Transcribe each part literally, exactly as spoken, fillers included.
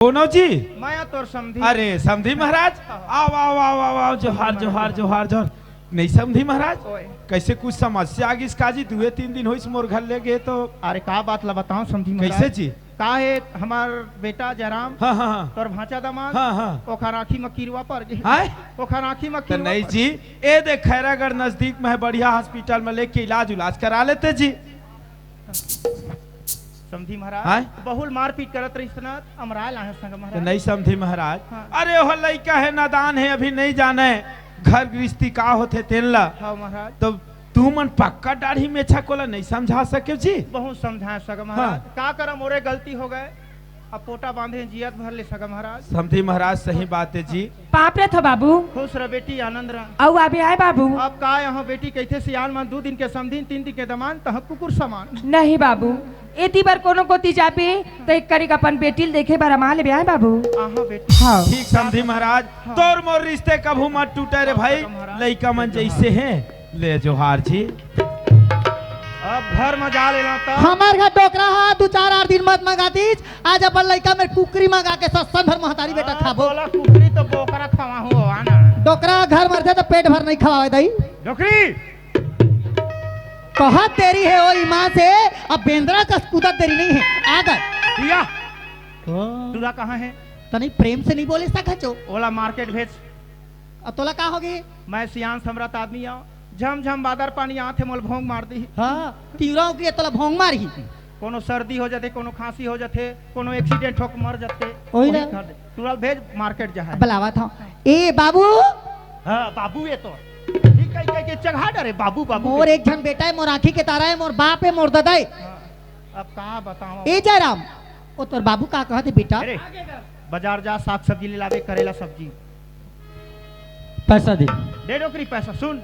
कोनो जी? मैं तोर समधी। अरे समधी महाराज, आओ, आओ, आओ, आओ, आओ, जोहार, जोहार, जोहार, जोहार। नहीं समधी महाराज, ओए। कैसे कुछ समस्या आ गिस का जी? दुए तीन दिन होइस मोर घर ले गे तो। अरे का बात ला बताओ समधी महाराज? कैसे जी? का हे, हमार बेटा जयराम, हाँ, हाँ, हाँ। तोर भांचा दामाद, हाँ, हाँ। ओखर आँखी म किरवा पर गे। हाय? ओखर आँखी म तो किरवा नहीं पर जी, ए देख खैरागढ़ नजदीक में है, बढ़िया हॉस्पिटल में लेके इलाज उलाज करा लेते जी। समधी महाराज, हाँ? बहुल मारपीट करत रहिस ना, अमराय लाहे संग तो महाराज। नहीं समधी महाराज, हाँ। अरे ओह लइका हे, नादान हे, अभी नहीं जाने घर गृहस्थी का होथे तेन ला। हाँ महाराज। तो तू मन पक्का दाढ़ी मेछा कोला नहीं समझा सके जी? बहुत समझा सके महाराज। हाँ। का करम, मोरे गलती हो गए। अब पोटा बांधे जियत भर ले सगा महाराज। समधी महाराज, सही बात है जी। पाप रे थो बाबू। खुश रह बेटी, आनंद रह। अउ आबे आए बाबू। अब का यहाँ बेटी कहिथे सियान मन, दू दिन के समधिन, तीन दिन के दमान, तह कुकुर समान। नहीं बाबू, एती बर कोनो कोती जाबे त एक करिक अपन बेटी ल देखे बर अमा लेबे आए बाबू। आहा बेटी। हाँ। ठीक समधी महाराज, हाँ। तोर मोर रिश्ते कभू मत टूटे रे भाई, महाराज। लइका मन जैसे हैं। ले जोहार जी। अब घर म जा लेना त। हमर घर डोकरा हा, दू चार आर दिन मत मंगातीस। आज अपन लइका मेर कुकरी मंगा के सस्सन भर महतारी बेटा हाँ, खाबो। बोला कुकरी तो बोकरा खवाहूँ हो, आना। डोकरा घर मरथे तो पेट भर नहीं खवावे दई। डोकरी। कहा तेरी है ओ ईमान से, अब बेंदरा कस कूदत देरी नहीं है। आ गए। दिया। ओ। तू ला कहाँ है? तनी प्रेम से नहीं बोले सकत हो। ओला मार्केट भेज। अब तोला का होगे? मैं सियान समरत आदमी आंव, झम झम बादर पानी आथे, मोल भोंग मार दी। हाँ, तिवरा उकरी तोला भोंग मारही। कोनो सर्दी हो जाथे, कोनो खांसी हो जाथे, कोनो एक्सीडेंट होके मर जाथे। ओही ना। वही कर दे। तुरंत भेज मार्केट जा है। बुलावा था। ए बाबू। हाँ, बाबू ये तो। ठीक कह कह के चढ़ा डरे, बाबू, बाबू मोर के। एक झन बेटा है, मोर आँखी के तारा है, मोर बाप है, मोर ददा है। हाँ, अब का बताओ? ए जयराम, ओ तोर बाबू का कहत हे बेटा? अरे, बाजार जा, साग सब्जी ले लाबे, करेला सब्जी। पैसा दे। दे डोकरी पैसा। सुन,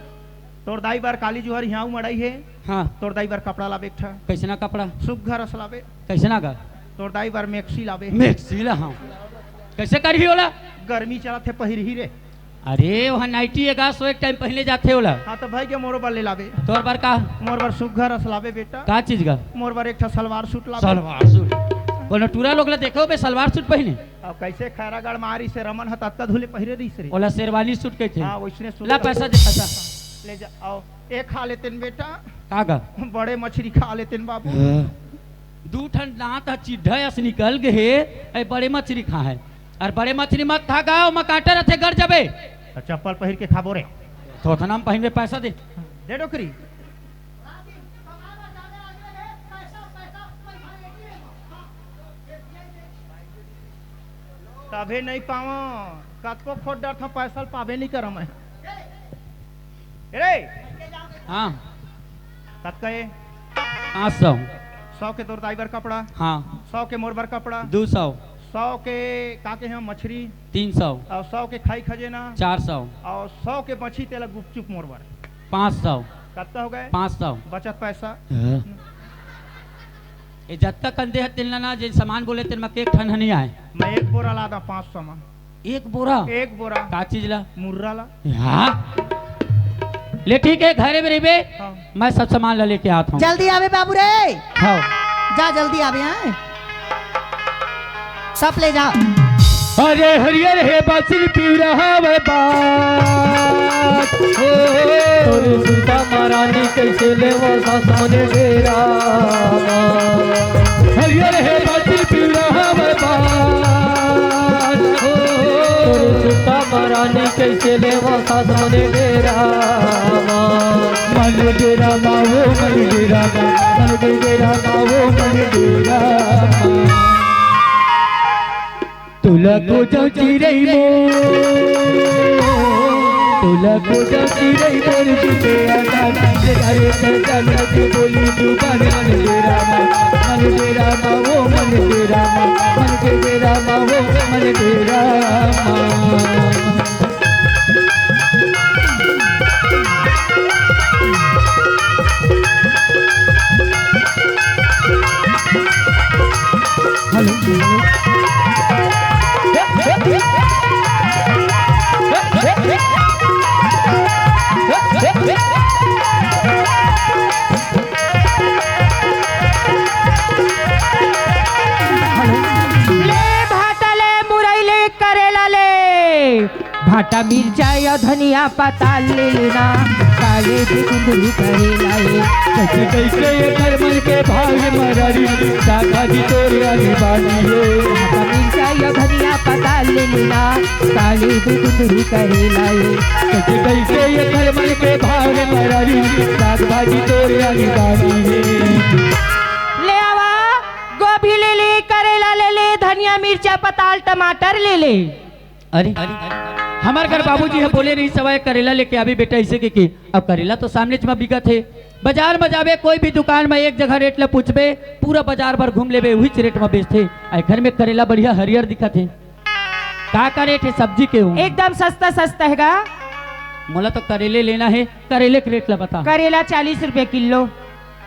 तोर दाई बर काली जुहर हियाऊ मड़ई हे। हाँ। तोर दाई बर कपड़ा लाबे एक ठा। कैसना कपड़ा? सुग्घर अस लाबे। कैसना का? तोर दाई बर मैक्सी लाबे। मैक्सी ला, हाँ। कैसे करही ओला? गर्मी चलत हे, पहिरही रे। अरे, वहाँ नाइटी एगा सौ एक टाइम पहने जाथे ओला। हाँ, तो भाई के मोरो बर ले लाबे। तोर बर का? मोर बर सुग्घर अस लाबे बेटा। का चीज का? मोर बर एक ठा सलवार सूट लाबे। सलवार सूट? कोनो टूरा लोग ला देखे होबे सलवार सूट पहने? अब कैसे खैरागढ़ मारी से रमन ह ततका धुले पहिरे रहिस रे। ओला शेरवानी सूट कहिथे। हाँ, वैसने सूट ला ला। पैसा दे, पैसा। ले जा, आओ। ए खा लेतेन बेटा। का का? बड़े मछली खा लेतेन बाबू। हाँ। दू ठन दांत ह चिड्ढा अस निकल गे हे, ए बड़े मछली खा है। अरे बड़े मछली मत खा गा, ओमा कांटा रथे, गड़ जबे। त चप्पल पहिर के खाबो रे। थोथना म पहिनबे, पैसा दे। दे डोकरी। तभे नहीं पावा, कतको खोद डरथंव, पैसा ल पाबे नहीं करंव मैं। ए रे! हाँ। कतका ए? पाँच सौ। सौ के तोर दाई बर कपड़ा। हाँ। सौ के मोर बर कपड़ा। दू सौ। सौ के का के हम मछरी। तीन सौ। अउ सौ के खाई खजेना। चार सौ। अउ सौ के बची तेला गुपचुप मोर बर। पाँच सौ। कतका हो गए? पाँच सौ। बचत पैसा। हाँ। ए जतका कन दे हे तेन ला ना, जेन सामान बोले तेन म के एक ठन ह नहीं आए। मैं एक बोरा ला दा पाँच सौ म। एक बोरा? एक बोरा। का चीज ला? मुर्रा ला। हाँ। ले ठीक है, घरे में रहिबे, हाँ। मैं सब सामान ला लेके आत हंव। जल्दी आबे बाबू रे। हाँ। जा जल्दी आबे, हाँ। सब ले जा। अरे हरियर हे बाछी पिवरा हवय बात। ओ, तोरे सुरता म रानी कइसे लेवंव सास मोरे डेरा म। हरियर हे बाछी पिवरा हवय बात। ओ, तोरे सुरता म रानी कइसे लेवंव सास मोरे डेरा म। मन डेरा म, ओ मन डेरा म, मन डेरा म, ओ मन डेरा म। तुला खोजंव चिरई मोर, तुला खोजंव चिरई मोर, तुते आना, अरे सजन के बोली जुबान मन डेरा म, मन डेरा म, ओ मन डेरा म, मन के डेरा म, ओ मन डेरा म। Hello, hello. ले भाटा ले, भाटा मिर्चा या धनिया पताल ले लेना, काले भी कुंदरू करेला ए। कइसे कइसे एकर मन के भाव ये मरारी, साग भाजी तोरे आनी बानी ए। भाटा मिर्चा या धनिया पताल ले लेना, काले भी कुंदरू करेला ए। कइसे कइसे एकर मन के भाव ये मरारी, साग भाजी तोरे आनी बानी ए। ले आवा, गोभी ले ले, करेला ले ले, धनिया, मिर्चा, पताल, टमाटर ले ले। अरे, हमर घर बाबूजी ह बोले रहिस हवय, "करेला लेके आबे बेटा," अइसे कहिके। अब करेला तो सामनेच म बिकत हे। बाजार म जाबे, कोई भी दुकान म एक जगह रेट ल पूछबे, पूरा बाजार भर घूम लेबे, उहीच रेट म बेचथे। अउ घर में करेला बढ़िया हरियर दिखत हे। का, का रेट हे सब्जी के हो? एकदम सस्ता, सस्ता हे गा। मोला तो करेले लेना हे, करेले के रेट ल बता। करेला चालीस रुपया किलो।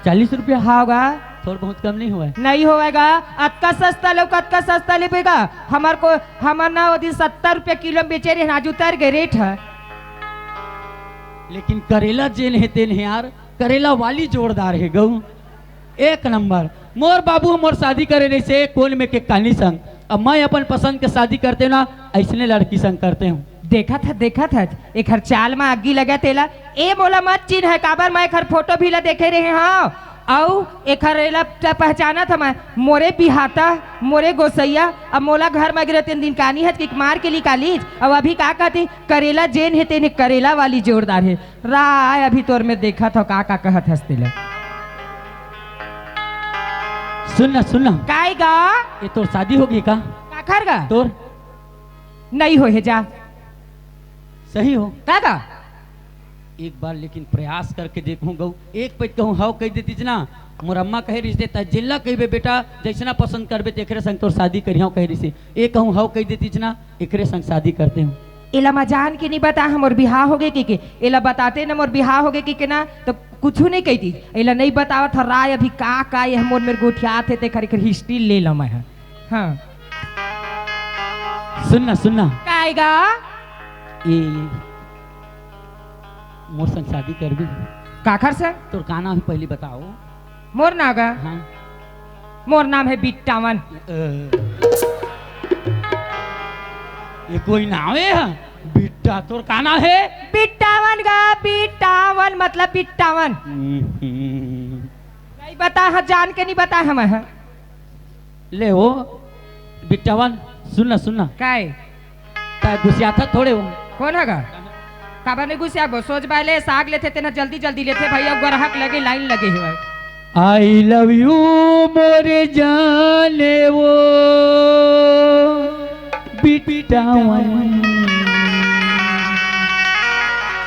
चालीस रुपया? हाँ गा। थोर बहुत कम नहीं होवय? नहीं होवय गा, अतका सस्ता लेव, अतका सस्ता लेबे गा। हमर को, हमर ना ओ दिन सत्तर रुपया किलो में बेचे रहे, आज उतर गए रेट ह। लेकिन करेला जेन हे तेन हे यार, करेला वाली जोरदार हे गऊ, एक नंबर। मोर बाबू मोर शादी करे रहिसे कोन में के कानी संग, अब मैं अपन पसंद के शादी करते ना, अइसने लड़की संग करते हूँ। देखत ह, देखत ह, एखर चाल म अग्गी लगे तेला। ए, मोला मत चिन्ह, काबर मैं एखर फोटो भी ला देखे रहे हव। अउ एखर एला त पहचानत ह मैं, मोरे बिहाता, मोरे गोसैया। अब मोला घर म गिरे तेन दिन कानी हच कि मार के निकालीच। अब अभी का कहती, करेला जेन हे तेन हे, करेला वाली जोरदार हे। रा आय, अभी तोर में देखत हव का का कहत हस तेला। सुन ना, सुन ना। काय गा? ये तोर शादी होगे का? काखर गा? तोर? नहीं होहे जा। सही हो? का गा? एक बार लेकिन प्रयास करके देखहूँ गऊ। एक पइत कहूँ हव कहि देतिस ना। मोर अम्मा कहे रिहिसे, "त जेला कहिबे बेटा, जइसना पसंद करबे तेखरे संग तोर शादी करिहौं," कहे रिहिसे। ए कहूँ हव कहि देतिस ना, एकरे संग शादी करते हूँ। एला मैं जान के नहीं बताए हँव मोर बिहाव होगे कहिके। एला बताते ना मोर बिहाव होगे कहिके ना, त कुछु नहीं कहितिस। एला नहीं बतावत हँव राय, अभी का का ये मोर मेर गोठियात हे, तेखर एखर history ले लँव मैं ह। हाँ। सुन ना, सुन ना। काय गा? ए, मोर संग शादी करबे? काखर संग? तोर का नाम हे पहली बताओ। मोर नाम गा? हाँ। मोर नाम हे बिट्टावन। अ, ये कोई नाम हे? बिट्टा, तोर का नाम हे? बिट्टावन गा, बिट्टावन मतलब बिट्टावन। हम्म। नहीं बताए हँव, जान के नहीं बताए हँव मैं ह। ले हो, बिट्टावन, सुन ना, सुन ना। काय? तैं गुसियाथस थोड़े हो। कोन ह गा? काबर नहीं गुसियाबो? सोच बाय ले, साग लेथे, तेन ह जल्दी जल्दी लेथे भैया, गराहक लगे, लाइन लगे हवय। I love you मोरे जाने वो बिट्टावन।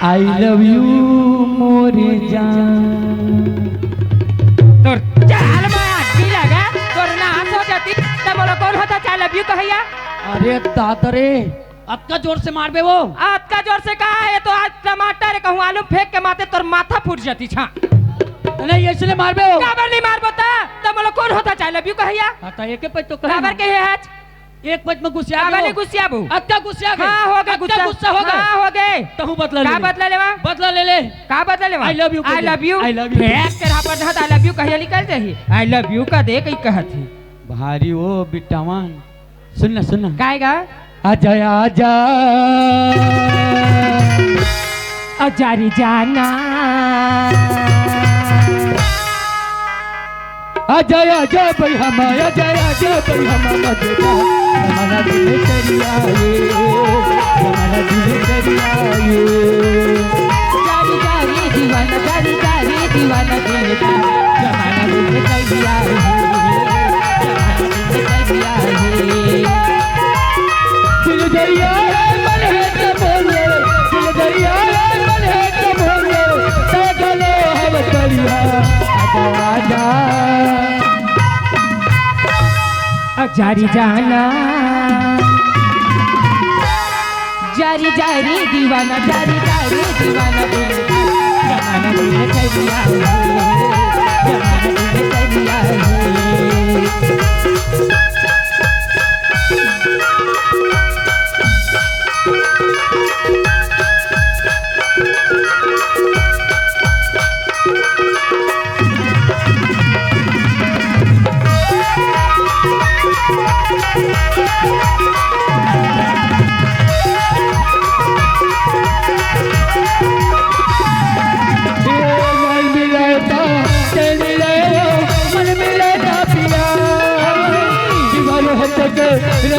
I love you मोरे जान। तोर चाल म अग्गी लगे, तोर नाश हो जातिस, त मोला कोन होथे I love you कहइया? अरे दादा रे, अतका जोर से मारबे वो। अतका जोर से का हे, तो आज टमाटर हे, कहूँ आलू म फेंक के मारतेंव, तोर माथा फूट जातिस। नहीं, अइसने मारबे वो। काबर नहीं मारबो त? त मोला कोन होथे I love you कहइया? हाँ, त एके पइत तो कहे काबर ना। कहे हच? एक पइत म गुसिया काबर नहीं गुसियाबो? अतका गुसिया गे। हाँ, होगे अतका गुस्सा। गुस्सा होगे। हाँ, होगे। तहूँ बदला का ले ले। बदला लेवा? बदला ले ले। का बदला लेवा? I love you I कह दे। Love you। I love you। फेंक के रापट रहत, I love you कहइया निकल जाही। I love you कह दे, कहीं कहत ही। भारी ओ बिट्टावन। सुन ना, सुन ना। काय गा? आजा, आजा। आजा रे जाना। आजा, आजा भाई हम, आजा, आजा भाई हम, मजेदार जमाना दिल चलिया ये, जमाना दिल चलिया ये। जारी, जारी दीवाना, जारी, जारी दीवाना दिल का, जमाना दिल चलिया ये, जमाना दिल चलिया ये। दिल दरिया है, मन है कमोले, दिल दरिया है, मन है कमोले, सागलो हव दरिया, आजा, आजा। आ जारी जाना, जारी जारी दीवाना, जारी जारी दीवाना, दिल का जमाना दिल चलिया हो, जमाना दिल चलिया हो।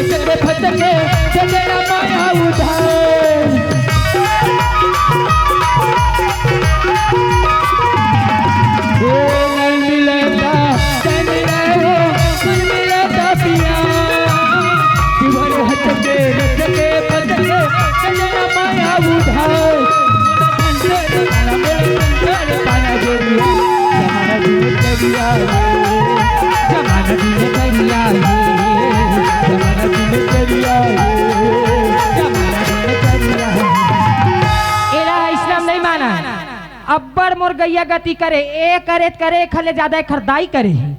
तेरे फटके, तेरा माया उधार। ओ नल मिलता, नल मिलाओ, नल मिलता पिया। जीवन हटके, हटके, फटके, तेरा माया उधार। एला अइसना नइ माना। अब्बड़ मोर गइया गति करे, ए करे त करे, एखर ले जादा एखर दाई करे हे।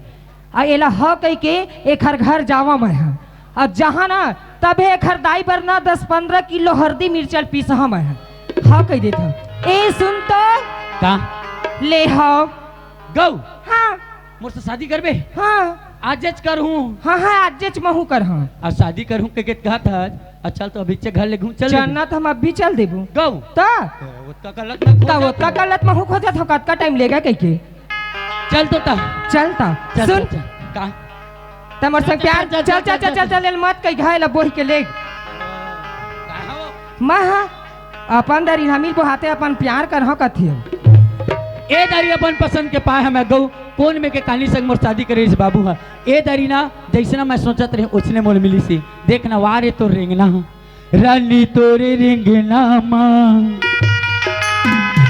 अउ एला ह कहिके एखर घर जावँव मैं ह। अउ जहाँ ना, तभे एखर दाई बर ना दस पंद्रह किलो हरदी मिर्चा ल पीसहँव मैं ह। ह कहि देथँव। ए सुन तो। का? ले हव। गऊ। हाँ। मोर से शादी करबे? हाँ। आजेच करहूँ। हाँ, हाँ, आजेच महूँ करहूँ। अउ शादी करहूँ कहिके कहत हस। अउ चल तो अभी से घर ले घूम चल चल देबे। ना त हम अभी चल देबो। गऊ। त? त ओतका गलत महूँ खोजत हँव, कतका टाइम लेगा कहिके। चल तो ता। चल ता। चल, सुन। चल, चल। का? त मोर संग प्यार, चल, चल, चल, चल, एला मत कहि, घायल बोहि के ले। का हो? मैं ह, अपन दरी हमीर बोहाथे, अपन प्यार करहूँ कथे। ए दरी अपन पसंद के पाए हँव मैं गऊ, कोन में के कानी संग मोर शादी करे रिहिस बाबू ह। ए दरी ना, जइसना मैं सोचत रहेंव, ओइसने मोर मिलिस हे। देख ना, वा रे तोर रेंगना ह। रानी तोरे रेंगना मा।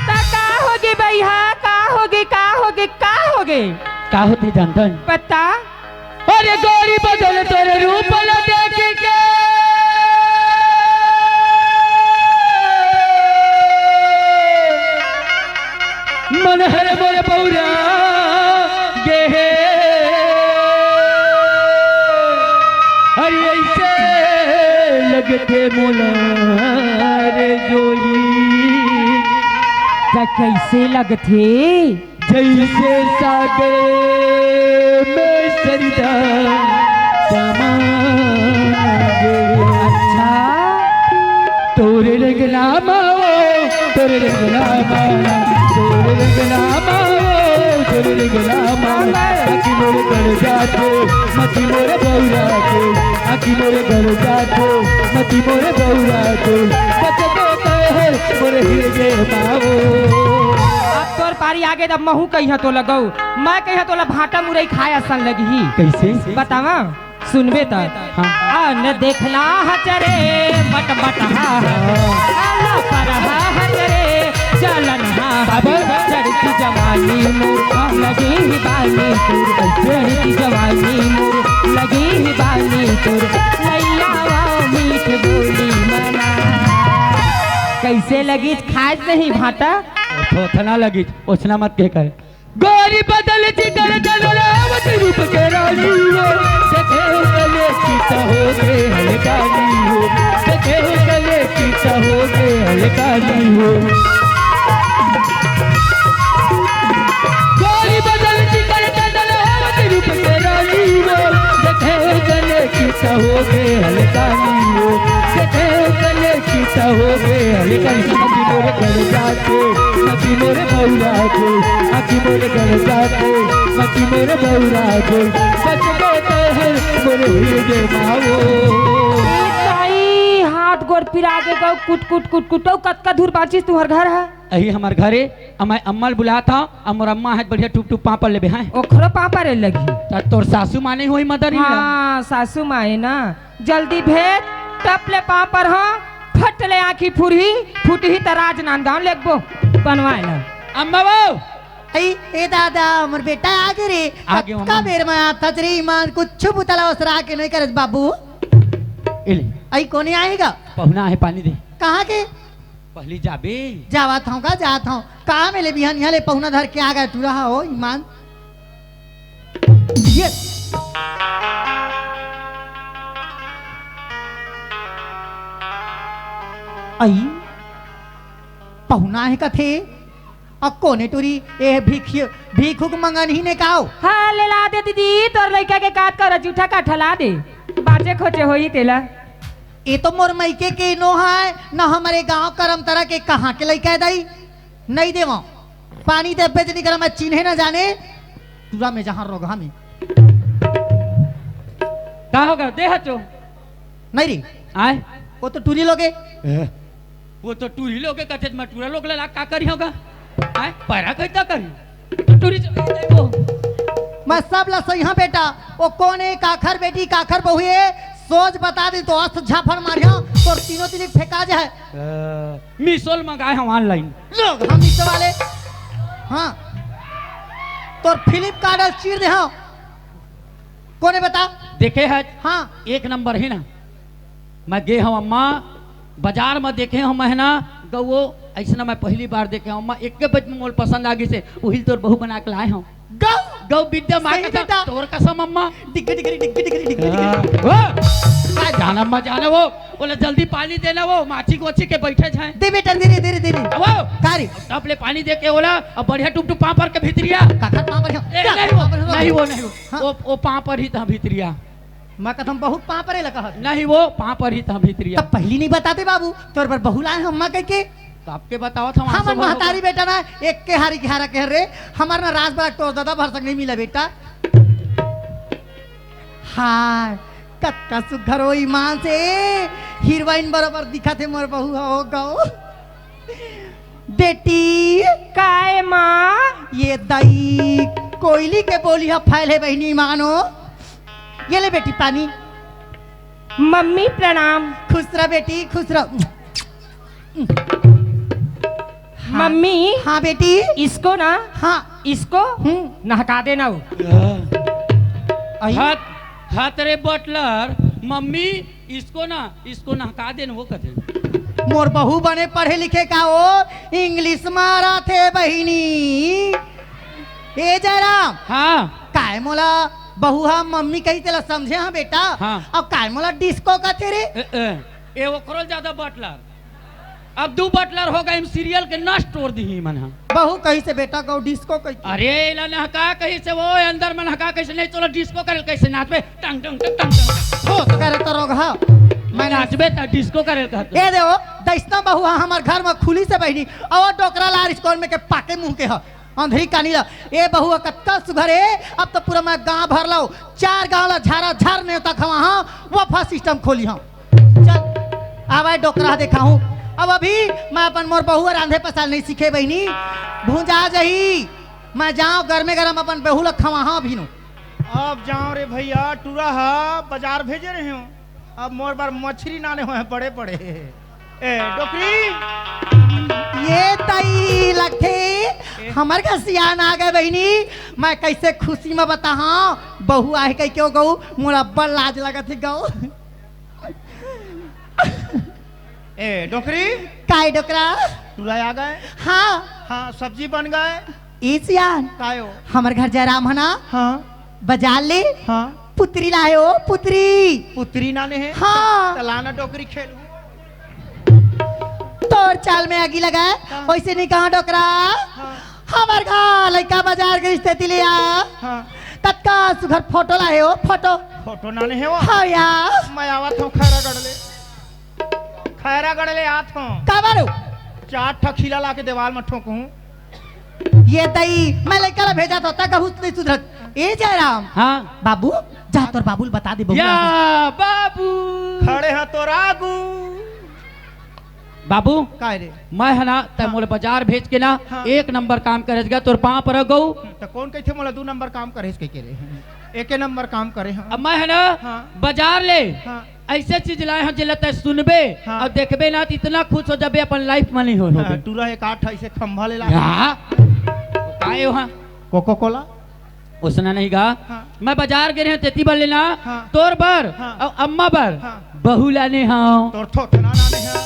त का होगे बइहा, का होगे, का होगे, का होगे? का होथे जानथन? पता? अरे गोरी बदल तोरे रूप ल देख के मन हर मोर बउरा गे हे। अरे अइसे लगथे मोला रे जोही। त कइसे लगथे? जइसे सागर में सरिता समा गे। अच्छा। तोरे रंगना मा ओ, तोरे रंगना मा, तोरे रंगना मा ओ, तोरे रंगना मा। आँखी मोर गड़ जाथे, मती मोर बउरा के, आँखी मोर गड़ जाथे, मती मोर बउरा के। बचबे कहे मोर हृदय मा ओ। अब तोर पारी आगे, अब महूँ कहिहँव तोला गऊ। मैं कहिहँव तोला भाँटा मुरई खाए असन लगही। कइसे? बतावँव, सुनबे त। हाँ। अन देखला हचरे मट मट हा, अला पर हा हचरे चलन हा। अब? चढ़ती जवानी मोर लगी ही बानी तुर, चढ़ती जवानी मोर लगी ही बानी तुर, लइया वा मीठ बोली मना। कइसे लगिस खाए नहीं भाँटा? थोथना लगिस, ओइसना मत कहे कर। गोरी बदल जिगर डलरावत रूप के रानी हो, देखे हो गले की त होगे हलकानी हो, देखे हो गले की त होगे हलकानी हो। गोरी बदल जिगर डलरावत रूप के रानी हो, देखे हो गले की त होगे हलकानी हो, देखे हो गले की त होगे हलकानी। मती मोर गड़ जाथे, मती मोर बउरा के, आँखी मोर गड़ जाथे, मती मोर बउरा के, बचबे कहे मोर हृदय मा ओ। ए दाई, हाथ गोड़ पिरा गे गऊ, कुट, कुट, कुट, कुट, अउ कतका दूर बाँचिस तुँहर घर ह? अही हमर घर ए, अउ मैं अम्मा ल बुलात हँव, अउ मोर अम्मा हे बढ़िया टुप टुप पाँव पर लेबे हैं। ओखरो पाँव परे लगही। त तोर सासू माँ नइ होही मदर इन ला। हाँ, सासू माँ हे ना। जल्दी भेज, टप ले पाँव परहूँ, फट ले आँखी फुरही, फुटही त राजनांदगांव लेगबो बनवाए ला। अम्मा वो। अई, ए दादा, मोर बेटा आगे रे। आगे कतका अम्मा। बेर म आथस रे, ईमान कुछु बुता ल ओसरा के नइ करस बाबू। ए ले। अई, कोने आए गा? पहुना हे, पानी दे। कहाँ के? पहली जाबे। जावत हँव का, जात हँव। का मिले बिहनिया ले पहुना धर के आ गे, तू रहा हो ईमान। ये। अई, पहुना हे कथे, अ कोने टुरी, ए भीख, भीख उख मंगन ही ने काओ? हाँ, ले ला दे दीदी, तोर लइका के काट कर जूठा काठा ला दे, बाचे खोचे होई तेला। ए तो मोर मइके के नो हे, न हमरे गांव करमतरा के कहाँ के लइका हे दाई। नइ देवँव। पानी दे बेच निकल, मैं चिन्हे न जाने। टूरा में जहाँ रोगहा में। का होगे? दे हचो। नहीं रे। आय? वो तो टूरी लोगे। ए? वो तो टूरी लोगे कहते, मैं टूरा लोग ला का करी होगा? आय? पैरा कैसा करी? तो टूरी चले जाए वो। मैं सब ला सही हाँ बेटा। वो कौन है, काखर बेटी, काखर बहू है, सोच बता दी तो अस्त झाफड़ मारिया, तो तीनों तीन फेंका जाए। ए, मीशो ले मंगाए हम online। लोग हम मीशो वाले। हाँ। तो Flipkart अउ चीर दे हाँ। कोने बता? देखे है? हाँ। एक नंबर ही ना। मैं गे हूँ अम्मा, बाजार में देखे हूँ मैं ना, गऊ, ऐसना मैं पहली बार देखे हूँ अम्मा, एक बज में मोल पसंद आ गई से, वही तोर बहू बना के लाए हूँ। गऊ? गऊ विद्या माँ सही कसम, बेटा। तोर कसम अम्मा। डिग्गी, डिग्गी, डिग्गी, डिग्गी, डिग्गी, डिग्गी। हाँ। वो, का जाना अम्मा जाना वो, बोले जल्दी पानी देना वो, माछी गोछी के बैठे जाए। दे बेटा, दे रे, दे रे, दे रे। अब वो, का रे? अब टप ले पानी दे के बोला, अब बढ़िया टुप टुप पाँव पर के भीतरिया। काखर पाँव पर? ए, नहीं वो, पाँव पर? नहीं वो, नहीं वो। हाँ। वो, वो पाँव पर ही था भीतरिया। मैं कहता हूँ बहुत पाँव परे लगा है। नहीं वो पाँव पर ही था भीतरिया। तब पहली नहीं बताते बाबू, तोर बर बहू लाए हम माँ कह के। तो आपके बताओ था, हमर महतारी बेटा ना, एक के हारी के हारा कह रे, हमार ना राज बड़ा तोर दादा भर सक नहीं मिला बेटा। हाय, कतका सुघर हो ईमान से, हीरोइन बरोबर दिखत हे मोर बहू हो गऊ। बेटी। काय माँ? ये दई कोयली के बोली ह फैले बहिनी मानो। ये ले बेटी पानी। मम्मी प्रणाम। खुश रह बेटी, खुश रह। हाँ। मम्मी, हाँ बेटी। इसको ना, हाँ। इसको हम्म। नहका देना वो। आई। हाथ, हाथ रे बटलर, मम्मी इसको ना, इसको नहका देन वो कथे। मोर बहू बने पढ़े लिखे का वो, English मारत हे बहिनी। ए जयराम। हाँ। काय मोला बहू हा मम्मी कही तेला समझे हा बेटा? हाँ। अब काय मोला डिस्को कथे रे? ए, ए, ए ओकरो ज्यादा बटलर। अब दू बटलर हो गए, serial के नस तोड़ दिही मन हा। बहू कही से बेटा गऊ डिस्को कही। अरे, एला नहका कही से वो, अंदर में नहका कही से, नहीं तोला डिस्को करे कही से नाचबे, टंग, टंग, टंग, टंग, टंग। हो, तो करे तो रोग हा। मैं नाचबे त डिस्को करे कहत। ए देवो, दइसना बहू हा हमर घर में खुली से बहिनी, अउ डोकरा लार स्कूल में के पाके मुंह के हा, अंधरी कानी ला। ए बहू हा कत्ता सुघर हे, अब तो पूरा मैं गांव भर ला, चार गांव ला झारा झार नेवता खवा हा, वफा system खोली हा। चल, आवा डोकरा देखाहूं। अब अभी मैं अपन मोर बहू रांधे पसाल नहीं सीखे बहिनी, भुंजा जही। मैं जांव गरमे गरम अपन बहू ला खवाहां अभी नो। अब जांव रे भइया, टूरा हा बाजार भेजे रहे हो, अब मोर बर मछरी लाने होय बड़े बड़े। ए डोकरी। ये तई लगथे, ए। हमर घर सियान आ गए बहिनी, मैं कैसे खुशी में बताहां, बहू आहे कह के गऊ, मोला अब्बड़ लाज लगत हे गऊ। ए डोकरी। काय डोकरा? टूरा आ गए? हाँ। हाँ, सब्जी बन गए। ए सियान। कायो? हमर घर जयराम है ना? हाँ। बाजार ले? हाँ। पुतरी लाए हो, पुतरी। पुतरी लाने हे? हाँ। त लाना डोकरी खेल। तोर चाल में आगी लगाए, हाँ। वैसे नहीं कहा डोकरा। हाँ। हमर घर लइका बाजार गइस तेती ले आ। हाँ। ततका सुघर फोटो लाए हो, फोटो। फोटो लाने हे वो? हाँ यार। मैं आवत हूँ खैरागढ़ ले। खैरागढ़ ले आत हूँ। काबर? चार ठा खीला लाके देवाल में ठोकहूँ। ये दई, मैं लइका ला भेजा था, तक हुस नहीं सुधरत। ए जयराम। हाँ। बाबू, जा तोर बाबू ल बता दे, बबू या आ गे। बाबू। खड़े हैं तोर आगू। बाबू, काय रे? मैं है ना, तै हाँ। मोला बाजार भेज के ना, हाँ। एक नंबर काम करे गा, तोर पाँव पर गऊ। तो कौन कहथे मोला दू नंबर काम करे कह के रे? एके नंबर काम करे हाँ। अब मैं है ना, हाँ। बाजार ले, हाँ। ऐसे चीज लाए हूँ, जेला तै सुनबे हाँ। और देखबे ना, तो इतना खुश हो जाबे, अपन life में नहीं हो, हाँ, होबे। टूरा एक आठ ऐसे खंभा ले ला। या। काय हो हाँ? कोको कोला। उसने नहीं गा। हाँ। मैं बाजार गे रहे हूँ, तेती बर लेना, हाँ। तोर बर, हाँ। और अम्मा बर, हाँ। बहू लाने हूँ। तोर थोथना लाने हैं।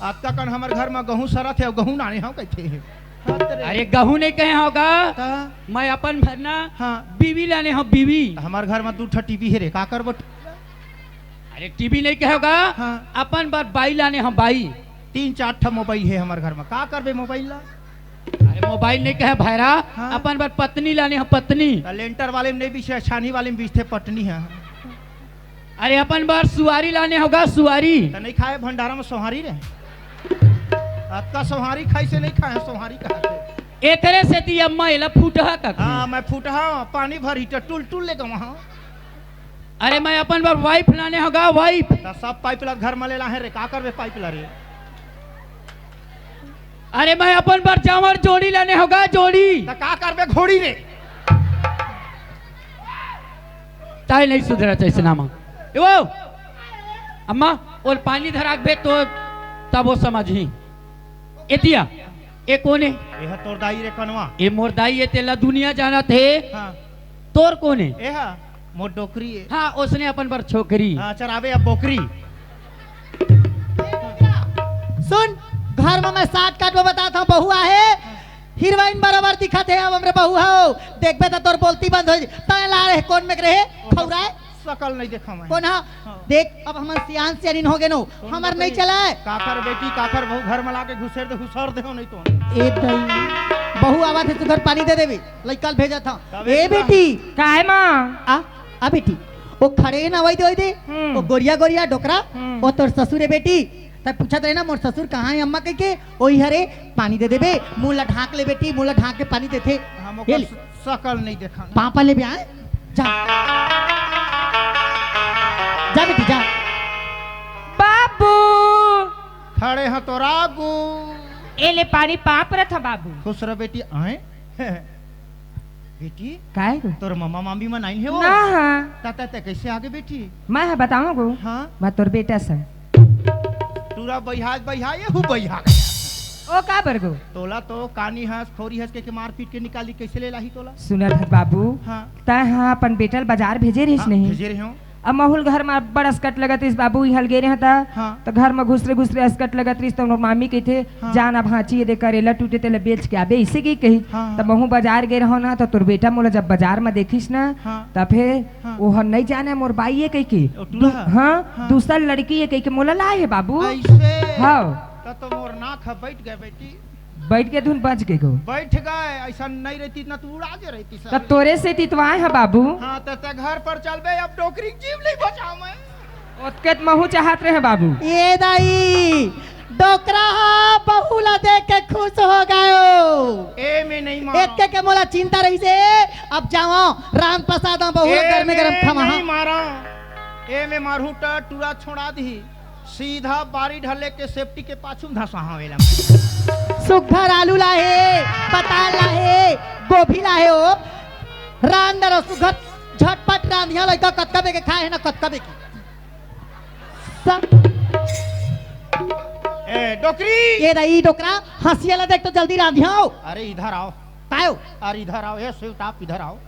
अतका कन हमर घर में गहूँ सरत हे, गहूँ लाने हूँ कहथे। हाँ, तेरे अरे गहूँ नहीं कहे होगा। का? मैं अपन भरना हाँ। बीवी लाने हूँ, बीवी। हमर घर में दू ठा टीवी हे रे, का करबो? अरे टीवी नहीं कहे होगा। हाँ। अपन बर बाई लाने हूँ, बाई। तीन चार ठा मोबाइल हे हमर घर में, का करबे मोबाइल ला? अरे मोबाइल नहीं कहे भैरा, हाँ। अपन बर पत्नी लाने हूँ, पत्नी। त लेंटर वाले में नहीं बिछे, छानी वाले में बिछथे पटनी है। अरे अपन बर सुआरी लाने होगा, सुआरी। त नहीं खाए भंडारा में सोहारी रे। अतका सोहारी खाई से नहीं खाए, सोहारी कहा थे। एकरे सेती अम्मा एला फूटहा कथे। हाँ, मैं फूटहा, पानी भर ही त टुल टुल ले गवा हाँ। अरे मैं अपन बर वाइफ लाने होगा, वाइफ। त सब पाइप ला घर में ले लाहे रे, का करबे पाइप ला रे? अरे मैं अपन बर जांवर जोड़ी लाने होगा, जोड़ी। त का करबे घोड़ी रे? ताई नहीं सुधरा चाहिए नामा। ए वो, अम्मा, ओल पानी धराक बे तो तब वो समझही। एतिया, ए कोन ए? एहा तोर दाई रे कनवा। ए मोर दाई ए, तेला दुनिया जानत हे। हाँ। तोर कोन ए? एहा मोर डोकरी ए। हाँ, ओसने अपन बर छोकरी। हाँ, चराबे अब बोकरी। सुन, घर में मैं साठ काट में बताता हूँ, बहू आहे, हीरोइन बराबर दिखत हे, अब हमरे बहू हो, देखबे त तोर बोलती बंद हो जाई। तय ला रहे, कोन में रहे, खौरा ए? सकल नहीं देखा मैं। कोन हा? हाँ। देख, अब हमन सियान सियानिन हो गे नो, हमर नहीं चला ए। काकर बेटी, काकर बहू घर में लाके घुसेर दे, घुसर दे हो नहीं तो। ए दई, बहू आवत हे, सुघर पानी दे देबे, लइका ल भेजत हंव। ए बेटी। काय माँ? आ, आ बेटी, वो खड़े हे ना, वही दे, वही दे। हम्म। वो गोरिया, गोरिया डोकरा, हम्म। वो तोर ससुर ए बेटी। तब पूछत रहे ना, मोर ससुर कहाँ हे अम्मा कहिके, ओही हरे, पानी दे देबे, मुंह ला ढांक ले बेटी, मुंह ला ढांक के पानी देथे। हम ये ओकर ले। स-, सकल नहीं देखा। पापा ले भी आए, जा। जा बेटी, जा। बाबू। खड़े ह तोर आगू। ए ले पानी पाप रथ बाबू। खुश रह बेटी, आए। बेटी, काय गो? तोर ममा मामी मन आइन हे वो? ना हा। ता, ता, ता कैसे आगे बेटी? मैं हा बताऊं गो? हाँ। मैं तोर बेटा संग। टूरा बइहा, बइहा, ये हूँ बइहा गया। ओ का बर गो? तोला तो कानी हंस, खोरी हंस के, के मारपीट के निकाली, कैसे ले लाही तोला? सुनत हस बाबू, हाँ। तैं हा अपन बेटा ल बाजार भेजे रहिस हाँ, नहीं? भेजे रहे हो। अब महूं ल घर म बड़ असकट लगत रहिस बाबू, इहाँ ल गे रहे त, हाँ। त घर म घुसरे घुसरे असकट लगत रहिस, त मोर मामी कहिथे, हाँ। जा ना भांची, ये दे करेला टूटे, तेला बेच के आबे, अइसे कहि कही। हाँ, त हाँ। महूं बाजार गे रहंव ना, त तोर बेटा मोला जब बाजार म देखिस ना, हाँ। त फेर हाँ। ओहर नइ जाने मोर बाई ए कहिके। ओ टूरा? दू-, हाँ, हाँ। दूसर लड़की ए कहिके मोला लाए हे बाबू। अइसे? हाँ। त तो मोर नाक ह बैठ गए बेटी। बैठ के धुन बच के गो। बैठ गए, अइसन नहीं रहती ना, तू उड़ा जे रहती त सब। तोरे सेती तो आए ह बाबू। हाँ, त, त घर पर चलबे, अब डोकरी जीव नहीं बचाओ मैं। ओतके त महूं चाहत रहे बाबू। ए दाई, डोकरा हा बहू ला देख के खुश हो गयो। ए में नहीं मारा। एतके के मोला चिंता रहिसे, अब जावंव, रांध पसा दंव, बहू ला ए गरमे गरम में खवाहंव। नहीं मारा। ए में मारहूं त टूरा छोड़ा दिही। सीधा बारी ढले के सेफ्टी के पाछू में धसाहंव एला। सुघर आलू लाहे, पताल लाहे, गोभी लाहे ओ। रांध डरो सुघर, झटपट रांधिया लइका कतका बेके खाए हे ना कतका बेके। सब ए, डोकरी! ए दाई डोकरा, हंसिया ला देख तो जल्दी रांधिया ओ। अरे इधर आओ। काय ओ? अरे इधर आओ, ए स्वीट आप इधर आओ।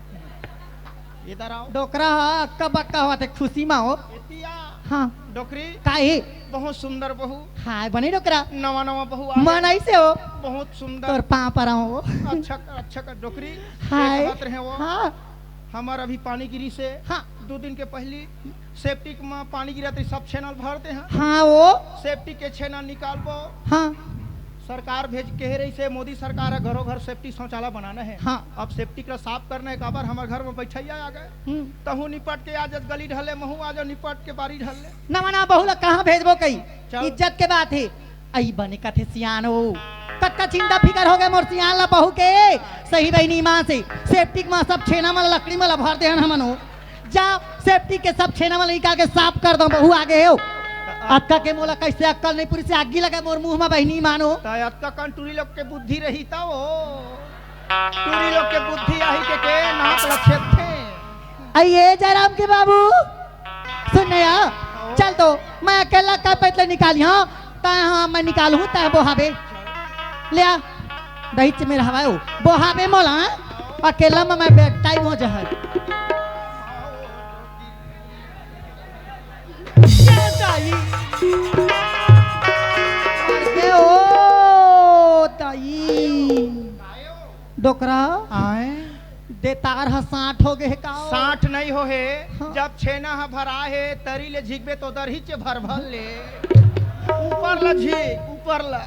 इधर आओ। डोकरा ह अक्का बक्का होवत हे खुशी मा ओ। एतिया। हाँ। डोकरी। का हे? बहुत सुंदर बहू। हाय बने डोकरा। नवा नवा बहू आए। मन अइसे ओ। बहुत सुंदर। तोर पाँव पराओ ओ। अच्छा कर, अच्छा कर डोकरी। हाय। ये कहत रहे वो। हाँ। हमर अभी पानी गिरिसे। हाँ। दू दिन के पहिली सेप्टिक म पानी गिरत रहिस, सब छेना ल भर दे हन। हाँ ओ। सेप्टिक के छेना निकालबो। हाँ। सरकार भेज कहे रहिसे, मोदी सरकार ह घरो घर सेप्टिक शौचालय बनाना हे। हाँ। अब सेप्टिक ला साफ करना हे, काबर हमर घर म बइठइया आ गए। हम्म। तहूं निपट के आ जस गली ढले, महूं आ जाओ निपट के बारी ढले। नवा नवा बहू ला कहाँ भेजबो कही? चल। इज्जत के बात हे। अई बने कथे सियान ओ। कतका चिंता फिकर हो गए मोर सियान ला बहू के। सही बहिनी माँ से सेप्टिक म सब छेना मन लकड़ी मन ला भर दे हन हमन ओ। जा सेप्टिक के सब छेना मन निकाल के साफ कर दंव, बहू आगे हे ओ। अतका के मोला कइसे अक्कल नहीं पूरी से आगी लगे मोर मुंह म बहिनी माँ ओ। त अतका कन टूरी लोग के बुद्धि रही त ओ। टूरी लोग के बुद्धि आही के, के नाक ल छेदथे। अई ए जयराम के बाबू, सुन न या, चल तो, मैं अकेला का पैतले निकाली हंव, तैं हाँ, मैं निकालहूं, तैं बोहाबे। ले आ, दहिच में रहवाए ओ, बोहाबे मोला, हाँ? अकेला में मैं बेड टाइम हो जहर। अरे ओ दाई। डोकरा, आय? देतार ह साठ हो गे हे का ओ? साठ नहीं हो हे, हाँ। जब छेना ह भरा हे, तरी ले झिकबे तो दरही चे भर भर ले। ऊपर ला झिक, ऊपर ला।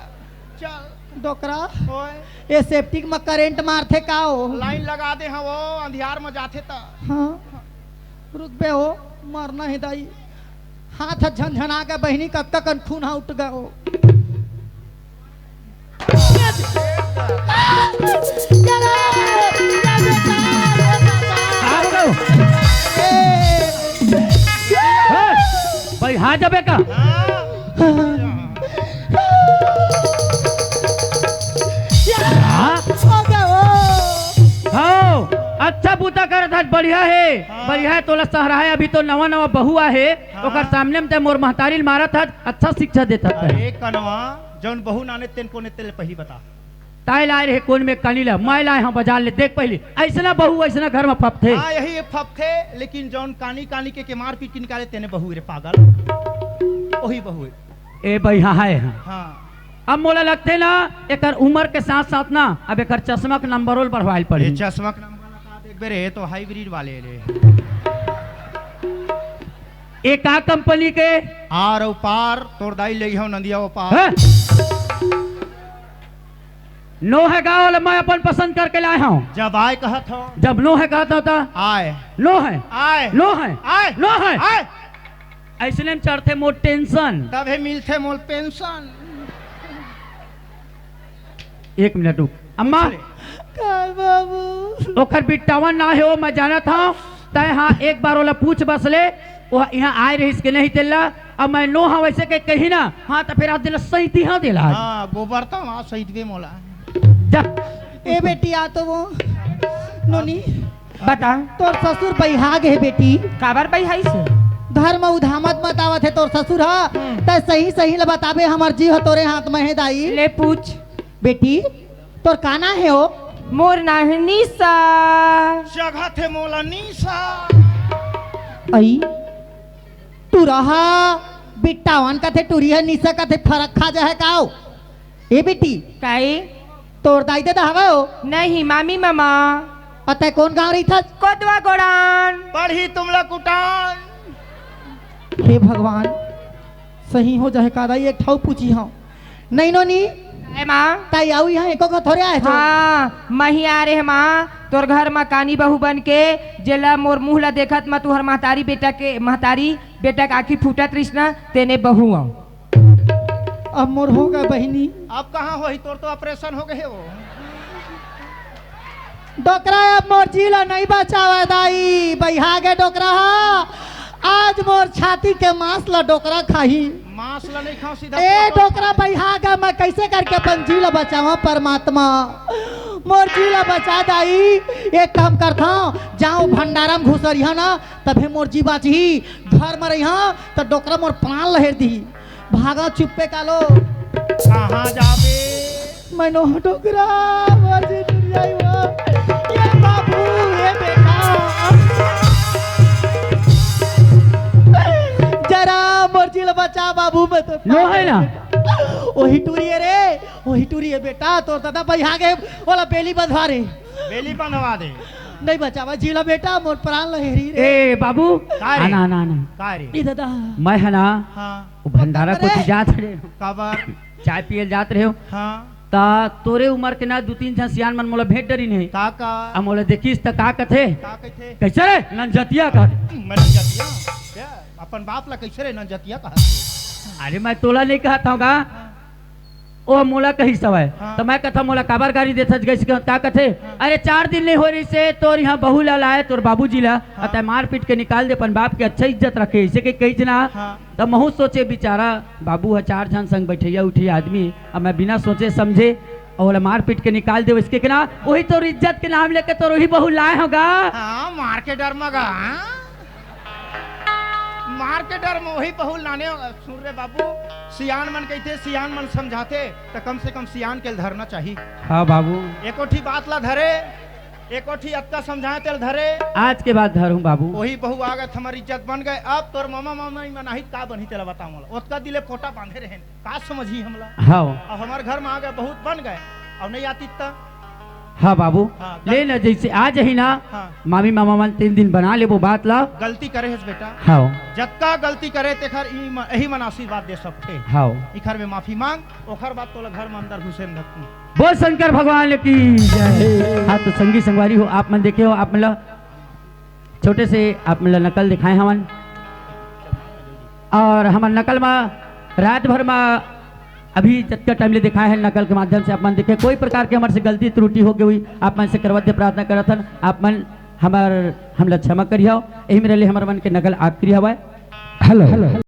चल। डोकरा, ओए। ए सेप्टिक म करंट मारथे का ओ? लाइन लगा दे हंव ओ, अंधियार म जाथे त। हाँ। रुकबे ओ, मरना हे दाई। हाथ ह झनझना गे बहिनी, कतका कन खून ह उठ गे ओ। हाँ, जबे का। हाँ। हाँ। हो गया वो। हो, अच्छा बूता करत हस, बढ़िया हे। हाँ। बढ़िया हे, तोला सहरा हे, अभी तो नवा नवा बहू आहे, हाँ। ओकर सामने में ते मोर महतारी ल मारत हस, अच्छा शिक्षा देत हस। अरे कनवा, जौन बहू नाने तेन कोने तेल पहली बता। ताय लाय रहे कोन में कानी ला, मैं लाय हूँ बाजार ले, देख पहली, ऐसना बहू ऐसना घर में फपथे। हाँ, यही एक फपथे, लेकिन जौन कानी कानी के, के मार पीट के निकाले तेने बहू रे पागल, वही बहू है। ए भाई, हाँ है, हाँ। हाँ। अब मोला लगथे ना, एकर उम्र के साथ साथ ना, अब एकर चश्मा के नंबर ओल बढ़वाइल पड़ी। ये चश्मा के नंबर ला का देखबे रे, ये तो हाइब्रिड वाले रे। ए का कंपनी के? आर अउ पार, तोर दाई ले हो नंदिया वो पार। हैं? नो है गाँव ले, मैं अपन पसंद करके लाय हूँ। जब आय कहत हो। जब नो है कहत हो त? आय। नो है। आय। नो है। आय। नो है। आय। ऐसने में चढ़थे मोर टेंशन। तभे मिलथे मोर पेंशन। एक मिनट रुक। अम्मा। अरे। का बाबू? ओकर बिट्टावन ना हे वो, मैं जानत हूँ। तय हाँ, एक बार ओला पूछ बस ले, वो यहाँ आय रहिस के नहीं तेला। अब मैं नो हाँ वैसे के कही ना, हाँ तो फिर आज दिला सही दिहा दिला। हाँ, गोबर तो वहाँ सही दे मोला। जा। ए बेटी, आ तो वो। नोनी। बता। तोर ससुर बइहा गे हे बेटी। काबर बइहाइस? घर म उधामत मत आवत हे तोर ससुर ह। हम्म। तै सही सही ल बताबे, हमर जीव ह तोरे हाथ म हे दाई। ले पूछ। बेटी, तोर का नाम हे ओ? मोर नाम हे निशा। जगत हे मोला निशा। अई, टुरा ह बिट्टावन कथे, टुरी ह निशा कथे, फरक खा जाहे का ओ? ए बेटी, काई? तोर दाई ददा हवय ओ? नहीं, मामी मामा। अतय कोन गांव रहिथस? कोदवा गोड़ान। पढ़ी तुमला कुटान। हे भगवान, सही हो जाहे का दाई, एक ठऊ पूछी हंव। नहीं नोनी। ए माँ। ताई आऊ यहाँ एको घ थोरे आए जो। हाँ, मही आ रे माँ, तोर घर म कानी बहू बन के, जेला मोर मुंह ला देखत म तुहर महतारी बेटा के, महतारी बेटा के आँखी फूटत रिस न, तेने बहू आऊ। अब मोर हो गे बहिनी। अब कहाँ होही, तोर तो ऑपरेशन हो गे हे वो। डोकरा अब मोर जी ला नहीं बचावे दाई, बइहा गे डोकरा ह। आज मोर छाती के मांस ला डोकरा खाही। मांस ला नहीं खाओ, सीधा ए फोटो डोकरा खा ले। बइहा गे, मैं कैसे करके अपन जी ला बचावा परमात्मा, मोर जी ला बचा दाई। एक काम करथव, जाओ भंडारा म घुसरिहा ना, तभे मोर जी बाचही। घर म रहिहा त डोकरा मोर प्राण लहेर दिही। भागा चुप्पे कालो। कहाँ जाबे? मैं नोह डोकरा, मर जे टूरी आई हुआ। ये बाबू, ये बेटा। जरा मोर जी ल बचा बाबू, मैं तो नो है ना? वही टूरी है रे, वही टूरी है बेटा, तोर दादा बइहा गे, ओला बेली बंधवा रे। बेली बंधवा दे। नहीं बचावा जी ल बेटा, मोर प्राण लहेरी रे। ए बाबू, का रे? आना, आना, आना। का रे? ए दादा। मैं है ना, हाँ। वो भंडारा अरे। कोती जात रहे हो। काबर? चाय पियल जात रहे हो। हाँ। ता तोरे उम्र के ना दू तीन झन सियान मन मोला भेंट डरिन हे। का का? अब मोला देखिस त का कथे? का कथे? कैसे रे? नंजतिया का। मैं नंजतिया? क्या? अपन बाप ला कैसे रे नंजतिया कहा? अरे मैं तोला नहीं कहत हूँ का? हाँ। ओ मोला कहिस हवय। हाँ। त मैं कथा मोला काबर गारी देथस गइस के का कथे? हाँ। अरे चार दिन नहीं हो रहिस हे तोर यहाँ बहू ला लाए तोर बाबूजी ला, हाँ। अतः मारपीट के निकाल दे अपन बाप के अच्छा इज्जत रखे, इसे के कहिस ना। हाँ। त महू सोचे बिचारा बाबू ह चार झन संग बैठैया उठैया आदमी, अब मैं बिना सोचे समझे अउ ओला मारपीट के निकाल दे, इसके के ना वही तोर इज्जत के नाम लेके तोर वही बहू लाए हो गा। हाँ, मार के डर म गा, हाँ? मार के डर म वही बहू लाने। सुन रे बाबू, सियान मन कहिथे, सियान मन समझाथे, त कम से कम सियान के ल धरना चाही। हाँ बाबू। एको ठी बात ला धरे, एको ठी अतका समझाए तेल धरे। आज के बाद धरूं बाबू। वही बहू आ गए, हमर इज्जत बन गए। अब तोर मामा मामी मन आही त का बनही तेला बता मोला। ओतका दिले पोटा बांधे रहेन, का समझही हमला? हाँ। अब हमर घर म आ गए, बहुत बन गए, अब नहीं आती त। हाँ बाबू, हाँ, ले गलती न जैसे आ जाही ना, हाँ। मामी मामा मन तीन दिन बना लेबो बात ला। गलती करे हस बेटा। हाँ। जतका गलती करे तेखर ई म-, यही मन आशीर्वाद दे सकथे। हाँ। इखर में माफी मांग, ओखर बाद तोला घर में अंदर घुसे न धरती। बोल शंकर भगवान की जय। हाँ, तो संगी संगवारी हो, आप मन देखे हो, आप मन ला छोटे से आप मन ला नकल दिखाए हवन। और हमर नकल म रात भर म अभी जतका टाइम ले दिखाए हे, नकल के माध्यम से आप मन देखे, कोई प्रकार के हमर से गलती त्रुटि हो गई हुई, आप मन से करवत प्रार्थना करत हन, आप मन हमर, हमला क्षमा करिहव। यही मेरे लिए हमर मन के नकल आखिरी हवय। हेलो।